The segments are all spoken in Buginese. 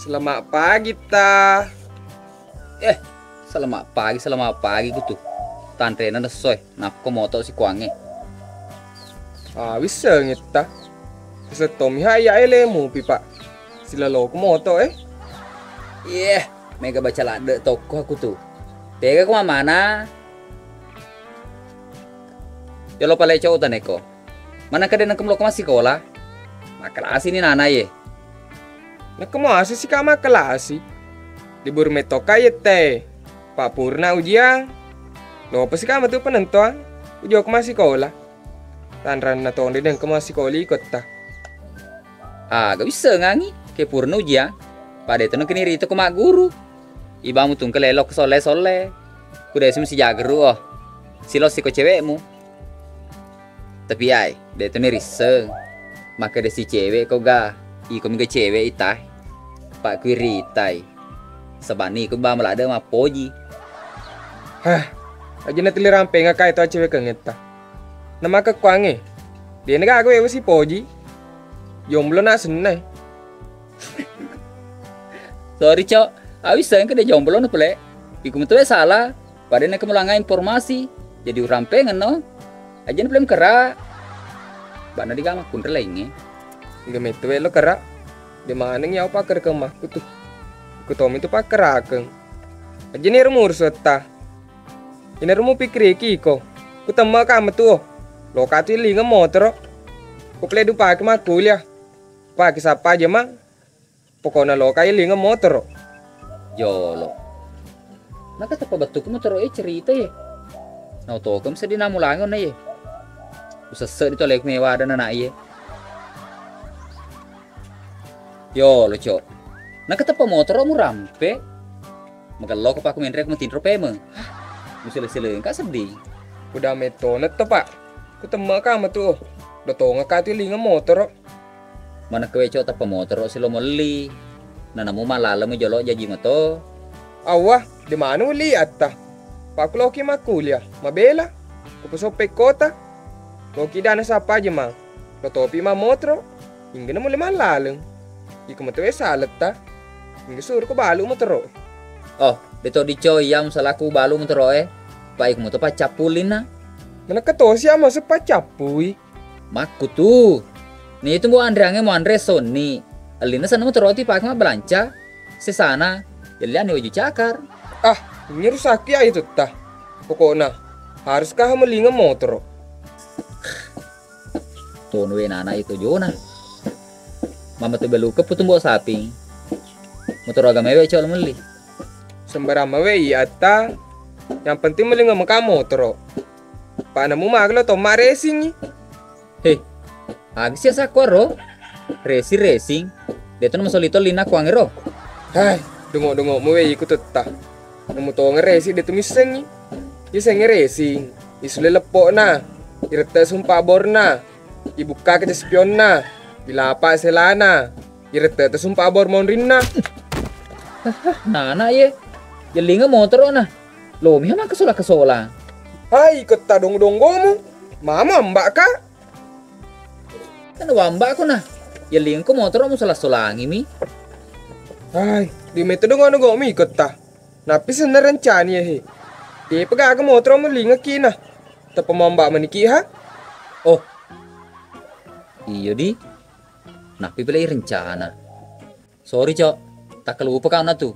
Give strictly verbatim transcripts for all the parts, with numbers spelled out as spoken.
Selamat pagi, Ta. Eh, selamat pagi, selamat pagi kutu. Tanrena nesso e, napko moto sikuangnge. Ah, wissengi, Ta. Sesettomi ha iya elemu pi, Pak. Silaloku moto e. Iye, mega baca ladde tokko aku tu. Tega ku mamana? Yolo pale cau taneko. Maneng kede nengka meloko massikola? Makkelasi ni nana ye. Nengka muaseng sika makkelasi. Libur mettoka yette. Pak purna ujian. Lopa sika metu penentoan. Ujoko massikola. Tanranna tonde nengka massikola ikotta. Aga wissengangi ke purna ujian. Pada itu nengka nirita ko magguru. Ibamu tungke lelok solle-solle. Kuda esmu sijageru oh. Silossi ko cewekmu. Tapi ai, de' to nirisseng. Makkeda si cewek ko ga, iko mega cewek ita. Pak kuiritai. Sabani iko ba malade mappoji. Hah, aja na tuli rampeng akai to cewek kengetta. Namaka kuange. De' na gaga wewe si poji. Jomblo na senna. Sorry, Cok. Awis engka de' jomblo na pole. Iku metu salah. Pada nengka mulanga informasi, jadi urampengeng no. Aja na pole mkera. Bana diga makkunre laingnge. Engka metu lo kera. De' maneng ya pakkerekeng makku tu. Ku tomi tu pakkerakeng. Aja ni rumu urusetta. Ina rumu pikkiriki iko. Ku temma ka metu. Loka tu lingeng motoro. Ku pole dupake makkuliah. Pake sappa aja mang. Pokokna loka i lingeng motoro. Jolo. Naka teppa bettuku motoro e cerita ye. Nau tokeng seddi namulangi onna ye. Usesse di toleku mewa ada nana ye. Yolo, Cok. Naka teppa motoro murampe. Magello ko paku menre ko matinro peme. Musele-sele engka seddi. Udah metone to, Pak. Ku temma ka metu. Dotonga ka tu lingeng motoro. Manekkewe, Cok, tappa motoro silo melli. Nanamu mallalemu jolo jaji mato. Awwa, de' manu liatta. Pakku loki makkuliah, mabela. Ku pasoppe kota. Loki dana sappa aja mang. Lo topi mang motoro. Ingga na mulle mallaleng. Iko metu e saletta. Ingga suro ko balu motoro. Oh, de' to dico iya musalaku balu motoro e. Pa iko metu paccappu linna. Manekka tosi amo sepaccappui. Makkutu. Nitu mbo anreangnge muanre sonni. Ellinna senna motoro ti pake mabbalanca. Sesana, yellianni waju cakar. Ah, ini rusakki aja tutta. Pokokna, haruskah melingeng motoro? Tono we nana itu jona. Mama tu beluke putu mbo saping. Motoro aga mewe cok melli. Sembarang mawe iya atta. Yang penting melingeng meka motoro. Pa namu magelo tomma racing i. He, aga sia sakkuaro? Racing, racing. De' to na masolito lina kuangero. Hai, dongo-dongo mu we iku tutta. Namu tonga racing de' to missengi. Isengnge racing. Isule leppo'na. Irette sumpa borna. Ibukka ke spionna. Ilapa selana. Irette to sumpa bor monrinna. Nana ye. Yellinga motoro na. Lomi ha maka sola-sola. Hai, ketta dong-donggomu. Mama mbak ka. Kan wambak ko na. Yellinga ko motoro mu sola-solangi mi. Hai, di meto dong anu gomi ketta. Nappi senna rencani ya he. Depa gaga motoro mu lingaki na. Teppa mambak maniki ha. Oh. Iyo di. Nappi pale rencana. Sorry, Cok. Takkalupa ka na tu.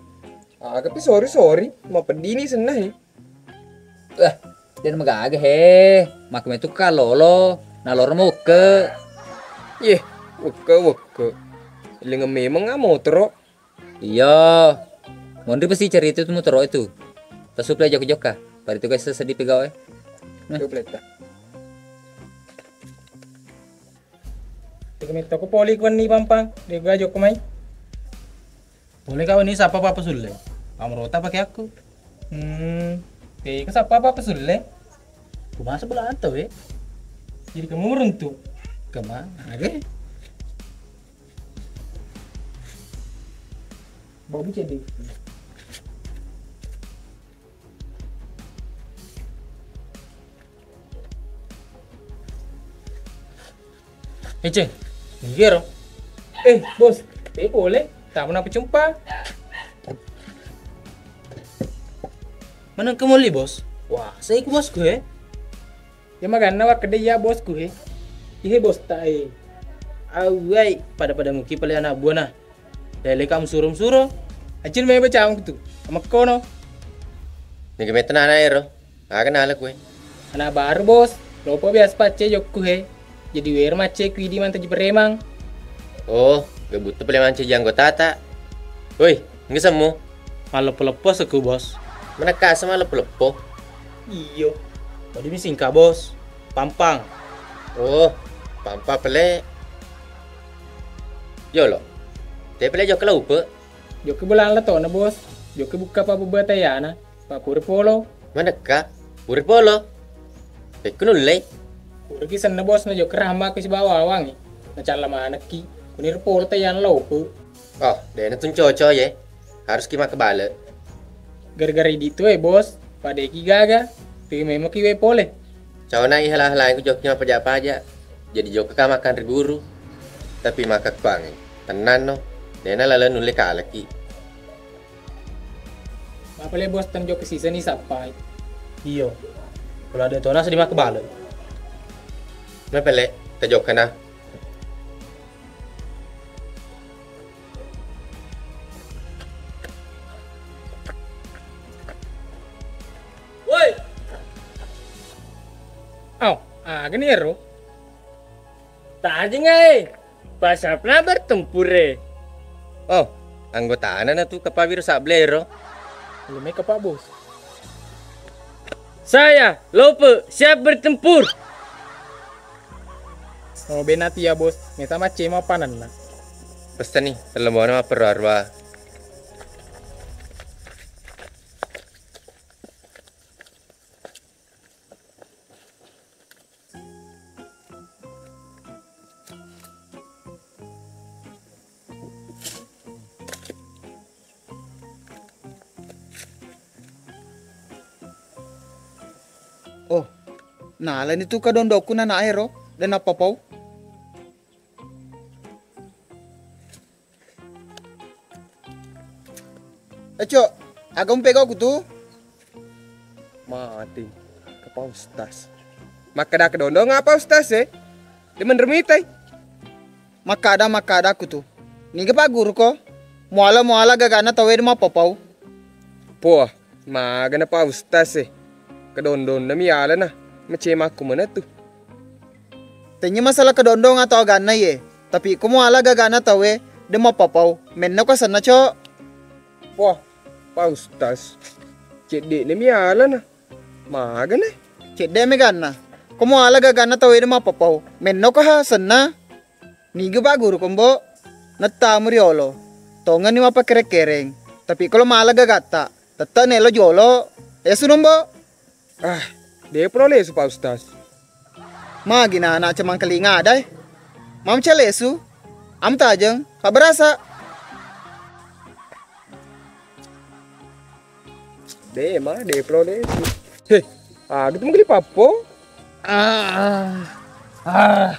Aga pi sorry, sorry. Mapeddini senna he. Eh, den magaga he. Maka metu ka lolo. Na loro mo wekke. Ye, wekke, wekke. Lingeng memeng a motoro. Iya. Monri pasti cerita itu motoro itu. Tasuplai jokka-jokka. Pada itu guys sedih pegawai. Nah. Suplai ta. Tega metto ko pole ku wenni Pampang, de' ga jokko mai. Pole ka wenni sappa papa sulle. Amrota pake aku. Hmm, tega sappa papa sulle. Ku masa bola anta we. Jadi kamu meruntu. Kemana? Age. Babu cedde. Ece, ninggero. Eh, bos, eh pole, tamu napa cumpa? Maneng kemoli, bos? Wah, saya ku bosku, eh. Ya maganna wakkeda iya bosku, he. Ihe bos ta, eh. Awai, pada-pada muki pale anak buah nah. Lele kamu suro-suro. Acil mai bacamu tu. Amekkono. Nige metta nana ero. Aga nala kue. Anak baru, bos. Lopo biasa pacce jokku, he. Jadi wero macce ku idi mantaji peremang. Oh, gabutta pale mancaji anggotata. Woi, engka semmu? Malleppo-leppo seku, bos. Manakasa malleppo-leppo? Iyo. Tadi mi singka, bos. Pampang. Oh, pampa pale. Yolo. Te pale jokka laupe. Jokka bolang la tona, bos. Jokka bukka pa bubba tayana. Pa pura polo. Manekka? Pura polo. Pekku nulle. Pura ki senna, bos, na jokka rahma ku sibawa awangi. Na calla manekki. Kunir polo tayana laupe. Oh, dena tun coco ye. Harus ki makkebale. Gara-gara idi tu, eh, bos. Pada ki gaga. Tui memang ki we pole. Cauna i hala-hala ku jokki mapaja-paja. Jadi jokka ka makan ri guru. Tapi makkekkuangi. Tenang no. Dena lala nulle kalaki. Mapale bos, tan jokka siseni sappai. Iyo. Kalau ada tona sedih makkebale. Mapale, ta jokka na. Woi. Au, aga ni ero? Tajeng ae. Pasapna bertempur e. Oh, anggotana na tu Kapa Wiro Sable ro. Belum e Kapa Bos. Saya, Lope, siap bertempur. Oh, bena tia, Bos. Meta macema panenna. Pesta ni, tellembona mapperro arwa. Oh, nalani tu kadondokku nanaero, de nappapau. Eco, aga umpegauku tu? Mati, ke Pak Ustaz. Makkeda kedondong apa Ustaz e? De menremitai. Makkada, makkada ku tu. Niga Pak Guru ko? Muala, muala gagana tauwe de mappapau. Poa, magana Pak Ustaz e. Kedondonna mi alana. Macemakku mana tu. Tennya masalah kedondong atau aganna ye. Tapi ko muala gagana tauwe de mappapau. Menno ko senna, Cok. Wah, Pak Ustaz. Cedde'na mi alana. Magana? Cedde meganna. Ko muala gagana tauwe de mappapau. Menno ko ha senna. Niga Pak Guru ko, Mbok? Nettamu riolo. Tongenni mappakkereng-kereng. Tapi ko lo mala gagatta, tette nelo jolo. Esu no, Mbok. Ah, de pro lesu Pak Ustaz. Magi na anak cemang kelinga ada e. Mam celesu. Am tajeng, Pak berasa. De ma, de pro lesu. He, ah, gitu mengkeli pappo. Ah, ah,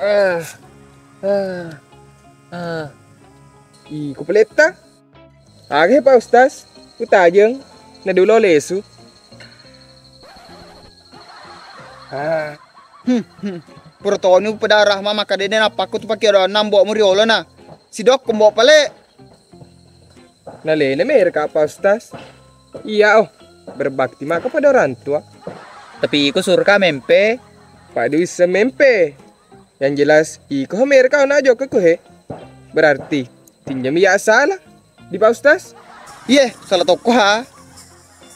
ah, ah, ah. Ih, ku peletta. Aga he Pak Ustaz, utajeng, nadulo lesu. Ah. Hmm, hmm. Pura toni upeda Rahma makkeda de nappakku tu pake ro nambok mu riolo na. Sidok ku mbok pale. Nalena mereka Pak Ustaz. Iya oh, berbakti maka pada orang tua. Tapi iko surka mempe. Pak Dwi semempe. Yang jelas, iko he mereka ona jokka ku he. Berarti, tinjami ya salah di Pak Ustaz? Iye, salah tokko ha.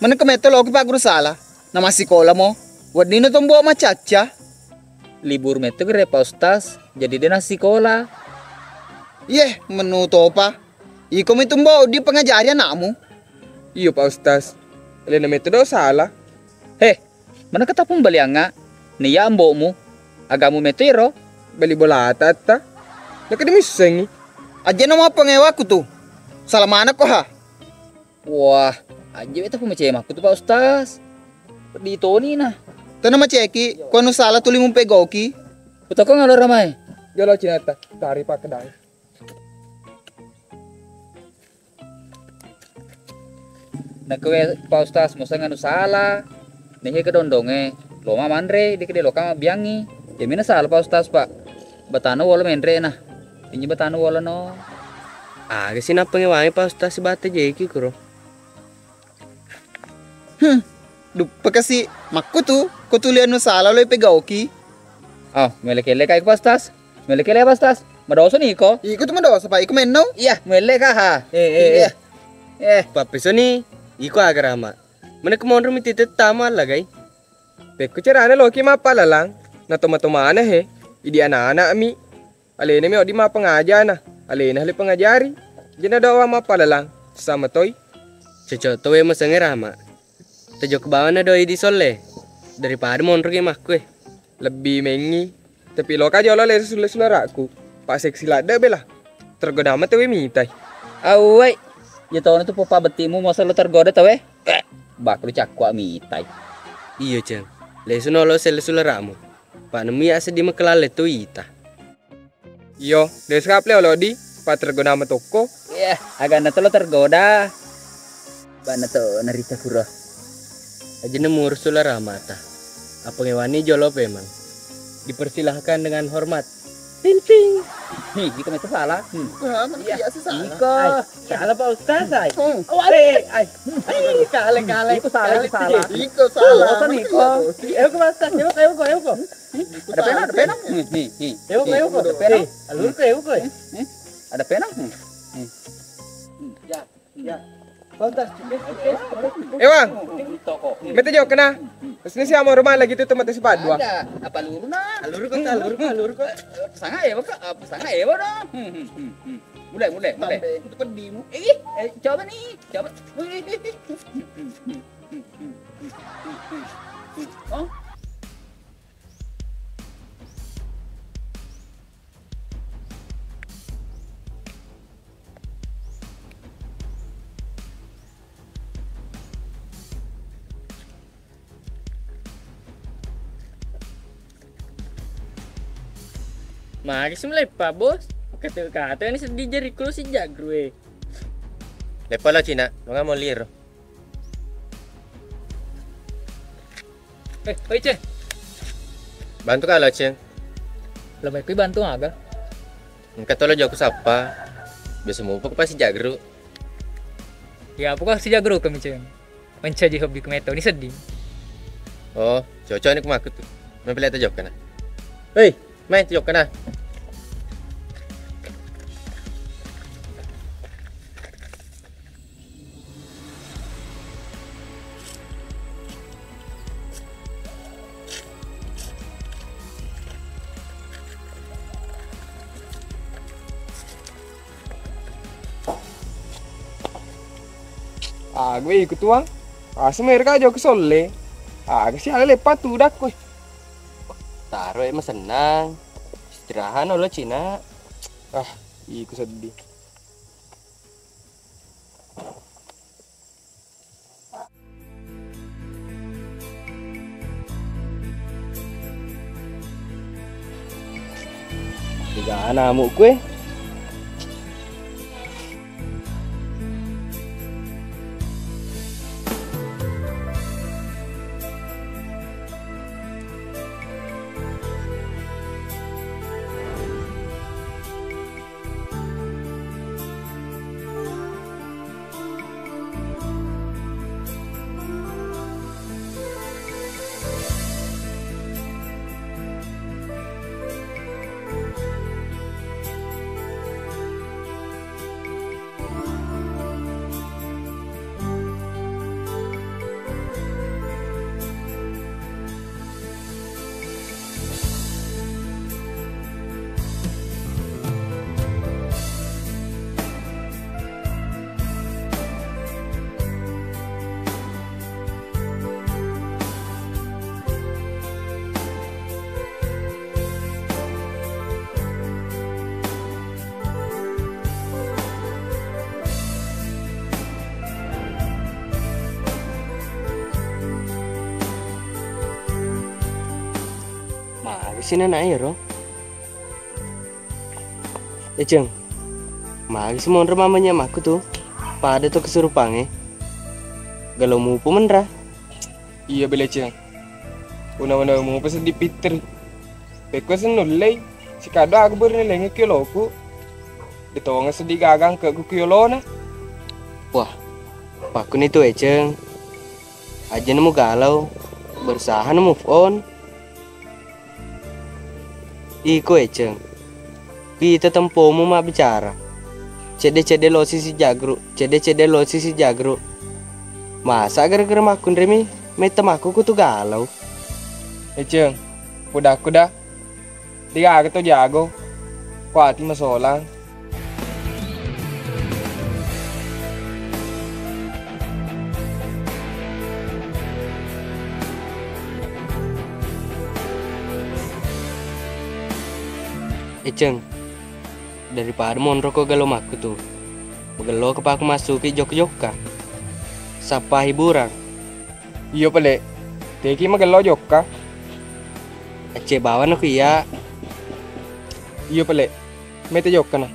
Mana ke metto loki Pak Guru salah. Na massikola mo. Wedding no tombo macacca. Libur metto gere Pak Ustaz, jadi de' nassikola. Iye, menu topa. Iko mitu mbo di pengajari anakmu. Iyo Pak Ustaz. Alena metto do salah. He, mana kata pembaliangnga? Niya ambo'mu, agamu metto iro? Bali bolata atta. Naka dimissengi. Ajana mau pengewaku tu. Salah mana ko ha? Wah, aja beta pemeceh makku tu Pak Ustaz. Di toni nah. Tena maceki, ko anu salah tuli mumpegoki. Utoko ngalor ramai. Jolo cinata, tari Pak Kedai. Nakewe Pak Ustaz, moseng anu salah. Nehe kedondonge, loma manre, dikede loka mabbiangi. Jamina salah Pak Ustaz, Pak. Batano wolo menre nah. Inji batano wolo no. Aga si nappengewangi Pak Ustaz sibata jeki kuro. Hmm, duppa kasi makkutu, ko tuli anu salah lo ipegaoki. Oh, mele kele kai Pak Ustaz. Mele kele Pak Ustaz. Madosa ni ko. Iko tu madosa Pak, iko menno. Iya, mele ka ha. Eh, eh, iya. Eh. Pappesoni, iko aga rama. Mana kemonro mi titip tama lagai. Pekko carana loki mappalalang. Na toma-tomana he. Idi anak-anak mi. Alena mi odi mappangajana. Alena le pengajari. Jena doa mappalalang. Sama toi. Cocok to we masengnge rama. Tajokka bawang na doi di solle daripada monroki makkue. Lebbi mengngi. Tapi loka jolo lesu sulle sulerakku. Pak seksi ladde bela. Tergoda mate we mitai. Awai. Ya tono tu popa bettimu masa lo tergoda tawe. Bak lu cakku mitai. Iyo ceng. Lesu nolo selle sulerakmu. Pak nemu ya seddi makelalle tu ita. Iyo, de' sengap le olo di, patergoda matokko. Iya, agana to lo tergoda. Bana to narita kuro. Aja nemu urus sulara mata. Apa ngewani jolo pemang. Dipersilahkan dengan hormat. Ting ting. Nih, iko itu salah. Hmm. Wah, mana Iya. biasa salah. Iko. Ai, salah Pak Ustaz, ai. Hmm. Oh, ai, ai. Ai, kale, kale. Iko salah, iko salah. Iko salah. Bosan iko. Ayo ke Pak Ustaz, ayo, ayo, ayo. Ada pena, ada pena. Nih, nih, nih. Ewo ko, ewo ko. Ada pena. Eh, alur ko, ewo ko. Eh, eh. Ada pena. Hmm. Hmm. Ya, ya. Pantas. Ewang. Toko. Mete jokka na. Sini siamo rumah lagi tu tempat si Pak dua. Ada. Apa luru na? Alur ko, alur ko, alur ko. Sanga ewo ko. Apa sanga ewo dong. Hmm, hmm, hmm, hmm. Mulai, mulai, mulai. Sampai itu pedimu. Eh, eh, coba nih, coba. Oh. Magi sumleppa, Bos? Kata-kata ini sedih jari kulo si jagru, eh. Leppa lo Cina, lo nggak mau liro. Eh, oi, Ceng. Bantu ka lo, Ceng? Lo mai kui bantu aga? Engka tolo jokku sappa. Biasa mupa ku pasti jagru. Ya, apa kau si jagru kami, Ceng? Mencaji hobi ku meto ni sedih. Oh, cocok ni ku makku tu. Mempelai ta jokka na. Hei, mai ta jokka na. Aga we iko tuang. Asa mereka aja ke solle. Aga si ale lepa tu dak we. Taro e masennang. Istirahat lo Cina. Ah, iko sedih. Tiga anak amuk kue. Sina na ero. Eceng, magi si monro mamanya makku tu. Pada to kesurupange. Galo mupu menra. Iya bele Ceng. Una-una mupu seddi pitteri. Pekko sennullei. Sikado aku berne lenge ke loku. Detonga seddi gagang ke ku kiolona. Wah, pakkuni tu Eceng. Aja nemu galau. Berusaha nemu move on. Iko Eceng, pita tempomu mabbicara. Cedde-cedde losi sijagru, cedde-cedde losi sijagru. Masa gara-gara makkunremi metta makku kutu galau. Eceng, pudakku da. Degaga to jago. Kuati masolang. Eceng, daripada monroko galo makkutu, magello kepaku massuki jokka-jokka. Sappa hiburan. Iyo pale, teki magello jokka. Acce bawanna ku iya. Iyo pale, mete jokkana.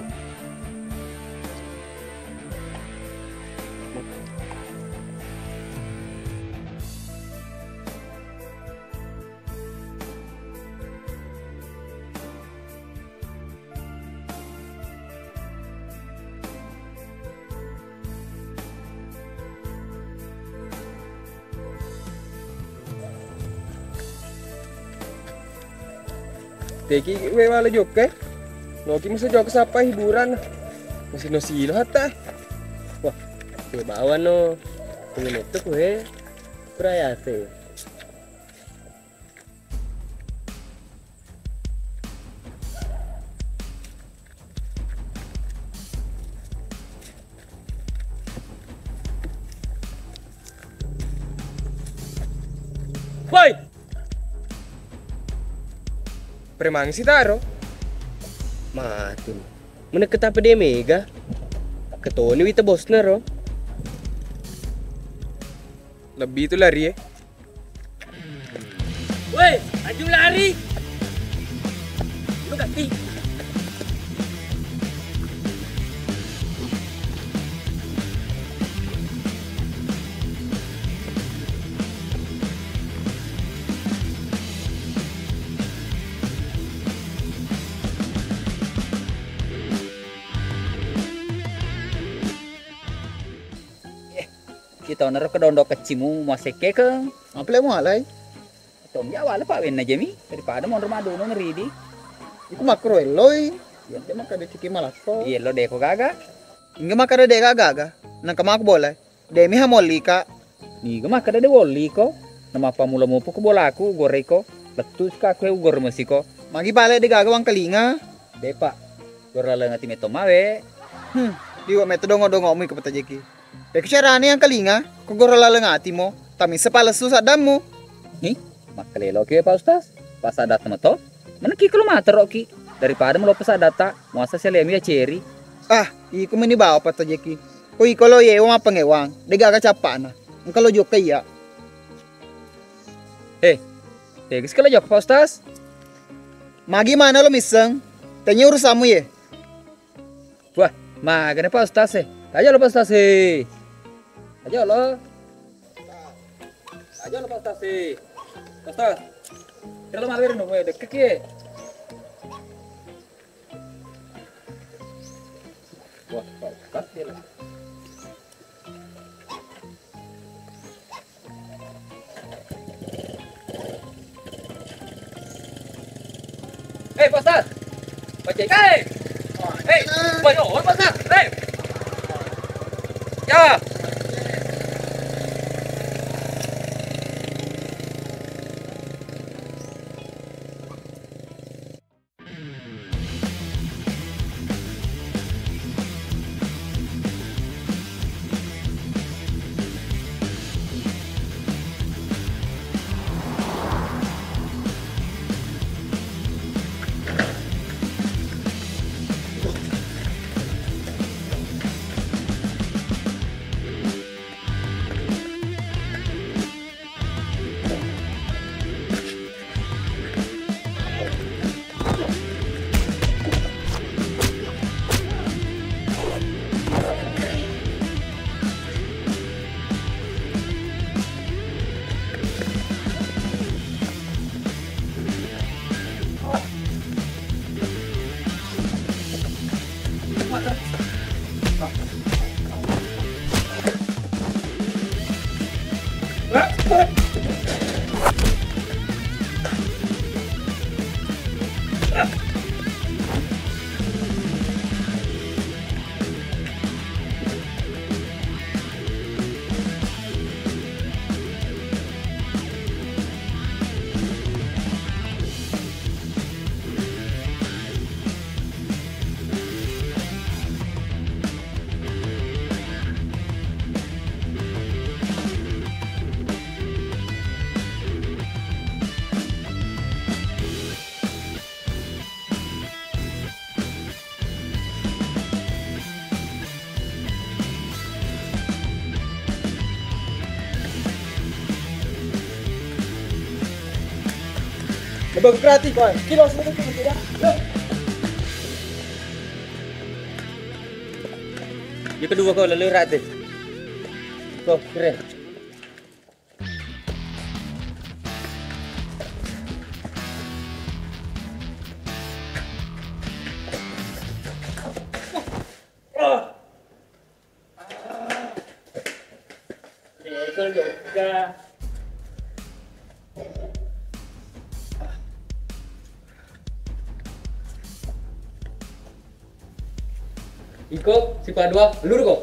Teki we wala jokka. Noki masa jokka sappa hiburan. Masih no silo hatta. Wah, ke bawa no. Pengen itu kue. Kurayate. Woi! Premang si taro? Mati. Meneketa pede mega. Ketoni wita bosna ro. Lebih itu lari ya. Woi, aju lari. Lu ganti. Kita onero ke dondo keccimu mau sekke ke. Apa le mau alai? Tommi awale pa wenna jemi daripada monro madono ridi. Iku makkuro elloi. Iya, te makkeda ciki malakko. Iya, lo deko gaga. Inge makkeda de gaga. Nangka maku bola. Demi ha mollika. Niga makkeda de wolliko. Namappa mula mupu ku bolaku goreko. Lettu sika aku ugor mesiko. Magi bale de gaga wangkalinga. Depa. Gor laleng ati metto mawe. Hmm, liwa metto dongo-dongomu iko petajeki. Pekko carane angkalinga, ko goro laleng atimo, tamissa palessu saddammu. Hi, makkalelo ki Pak Ustaz. Pas saddatta mato, menekki ko lo materoki daripada melope saddatta, muasa sialemi ya ceri. Ah, iko meni bawa pattajeki. Ko iko lo yewa mappangewang, degaga cappana. Engka lo jokka iya. He, tegas kala jokka Pak Ustaz. Magi mana lo misseng? Tanya urusanmu ye. Wah, magana Pak Ustaz e. Aja lo Pak Ustaz e. Aja lo. Aja lo Pak Ustaz e. Pak Ustaz. Kira lo mabar no, weh, dekke ki. Wah, Pak Ustaz ya lah. Hei, Pak Ustaz. Pak Cek. Hei. Hei, Pak Ustaz. Pak Ustaz. Hei. Ya. Bengkrati, boy. Kilo sebenarnya tidak. Yang kedua kau lalu rate. Kau keren. Betul juga. Iko, sipa dua, lur ko.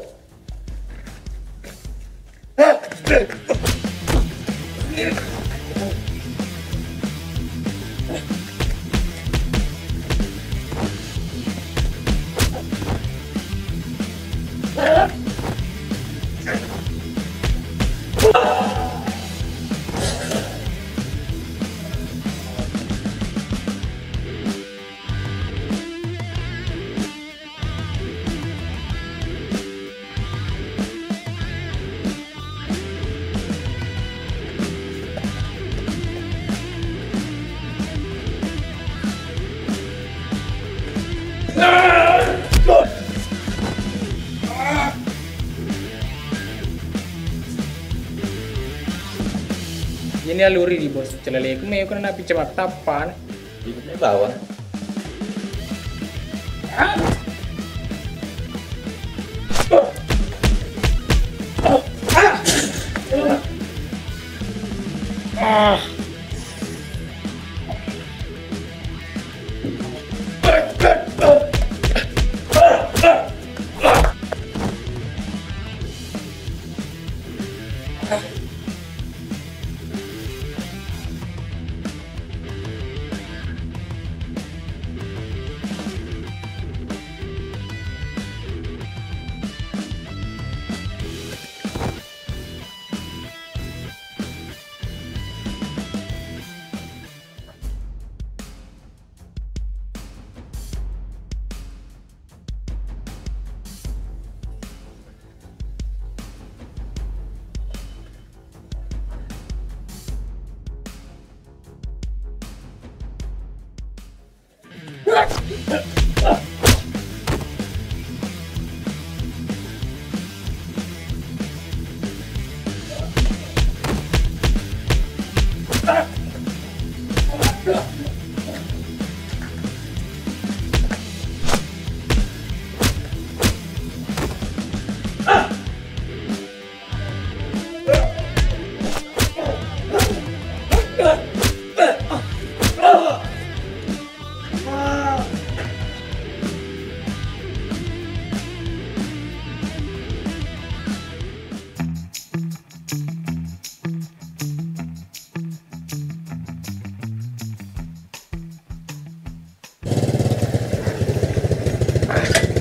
Ini aluri di bos celeleku me kena napi cemat tapan. Di bawah.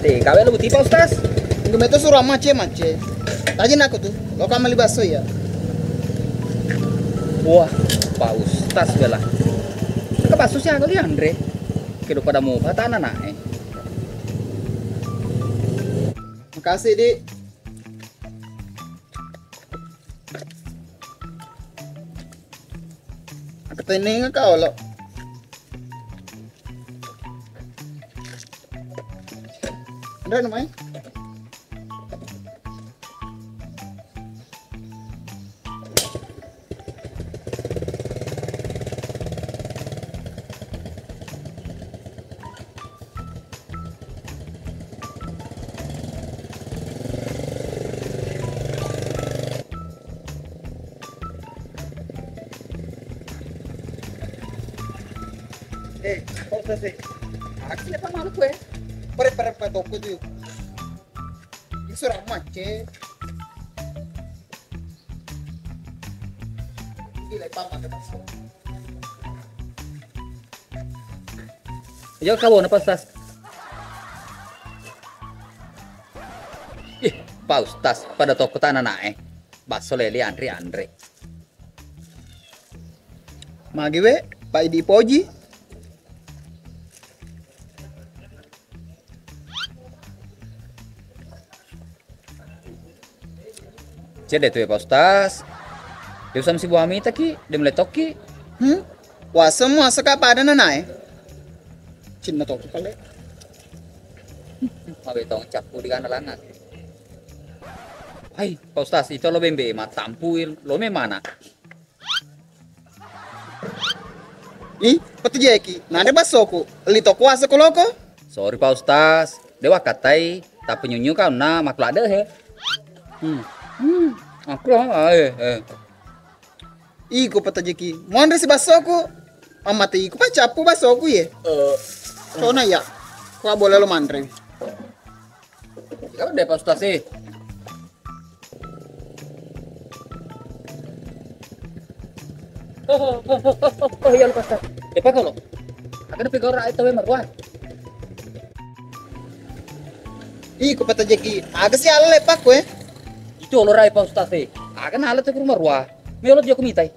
Eh, kawe lu tipa, Ustaz? Engka meto suro macce-macce. Taji nako tu, lo kamali baso ya. Wah, Pak Ustaz bela. Ke baso siaga li anre. Kedo pada mau batana nae. Makasih, Dik. Ketenenga kau lo. Ada namanya? Eh, kok sih? Aku sih apa malu kue? Pare pare pare toko tuh. Ini surah macet. Gila, paman ke pasar. Yo, kau na pasas. Ih, Pak Ustaz, pada toko tanah nae. Baso lele anre-anre. Magi we, Pak Idi Poji. Cedde tu ya, Pak Ustaz. Dia usah mesti buah mita ki, dia mulai toki. Hmm? Waseng muaseka pada nanae. Cinna to pale. Mabe tong cappu di kana langan. Hai, Pak Ustaz, itu lo bembe matampu lo me mana? Ih, petu jeki, nade bassoku. Li to kuasa ko loko? Sorry, Pak Ustaz. Dewa katai, tapi nyunyu kau na makla de he. Hmm. Hmm. Aku eh eh. Iko petajiki. Monre si bassoku. Ammate iko pacappu bassoku ye. Eh. Sona ya. Kua boleh lo manre. Apa deh Pak Ustaz sih? Oh, oh, oh, oh, oh, oh, iya lupa Ustaz. Depa kalau. Akan depa gora itu memang buah. Iko petajiki. Aga si alle pakku eh. Itu lo rai Pak Ustaz sih. Akan ale tu ke rumah ruah. Melo dia aku mitai.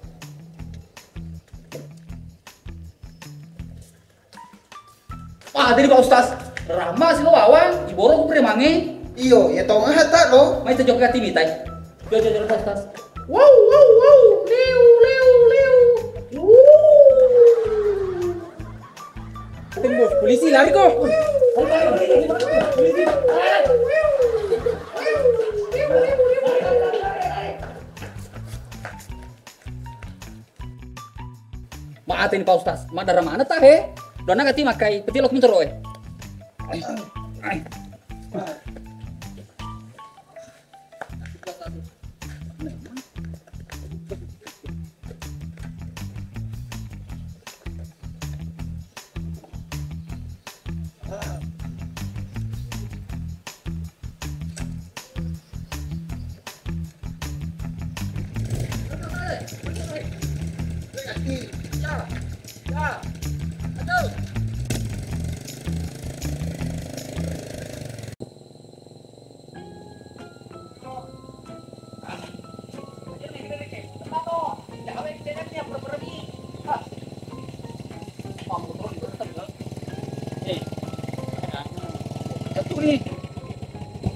Wah, tadi Pak Ustaz. Rama sih lo bawang, iboro ku premange. Iyo, ya tau ngaha tak lo. Mai cocok hati mitai. Coba coba Pak Ustaz. Wow, wow, wow. Liu, liu, liu. Wuh. Tembus polisi lari kok. Maateni Pak Ustaz, maddara mana ta he? Dona gati makai, peti lok mentero eh.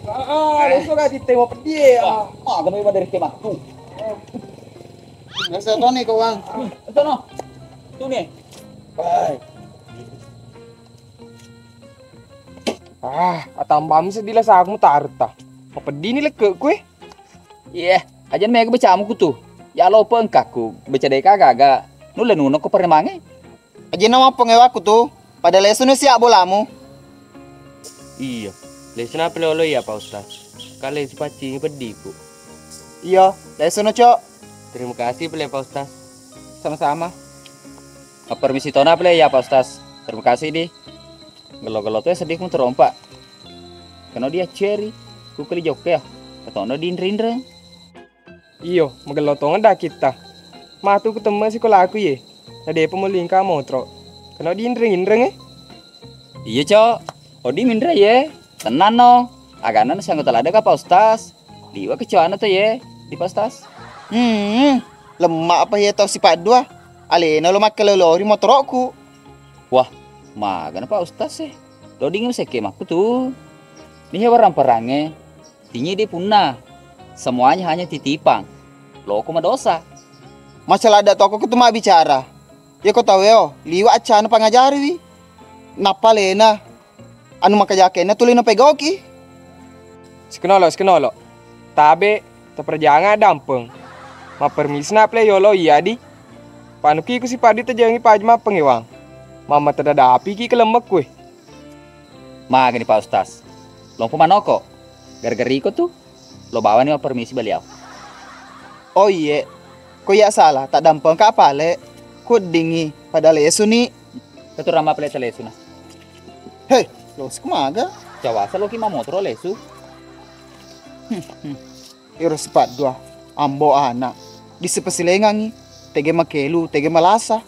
Ah, ah, lo so gati temo peddi e. Ah, maga mai madari ke matu. Nasa toni ko, Bang. Itu no. Tuni. Bye. Ah, atambami seddi lasaku mutarta. Mapeddini lekke'ku e. Iye, aja mega becamu kutu. Ya lo pengkaku, beca deka gaga. Nulle nuno ko paremange. Aja nama pengewaku tu. Pada lesu nu siap bolamu. Iya, lesu na pele olo iya Pak Ustaz. Kale sipaccingi peddiku. Iya, lesu no, Cok. Terima kasih pele Pak Ustaz. Sama-sama. Permisi tona pele ya Pak Ustaz. Terima kasih di. Gelo-gelo tu sedih mu terompak. Keno dia ceri, ku keli jokke ya. Ketono di inre-inre. Iyo, magello tongeng dakitta. Matu ku temme sikolaku ye. Na depa melingka motro. Keno di inreng-inreng e. Iya, Cok. Odi minre ye. Tenang no. Agana na sanggo talada ka Pak Ustaz. Liwa kecoana to ye di Pak Ustaz. Hmm, lemma apa ye tau sipat dua. Alena lo makkelelori motoroku. Wah, magana Pak Ustaz e. Lo dingin sekke makku tu. Nihe warang perange. Tinyi di punna. Semuanya hanya titipan. Loko madosa. Masalah ada toko ketu mabbicara. Yako tau eo, liwa accana pangajariwi. Nappa alena. Anu makajakenna tuli napegoki. Sikenolo, sikenolo. Tabe, taperjanga dampeng. Mappermisna ple yolo iya di. Panuki ku sipaddi tajengi paju mappengewang. Mamma tadadapiki kelemmekku e. Magani Pak Ustaz. Lompo manoko. Gara-gara iko tu. Lo bawani mappermisi baliau. Oh iye, ko iya salah, taddampengka pale, kuddingi pada lesuni. Keturang mapele talesuna. Hei, losi kumaga? Cawasa loki mamotoro lesu. Iro sipat dua, ambo ana, disipasilengangi, tege makelu, tege malasa.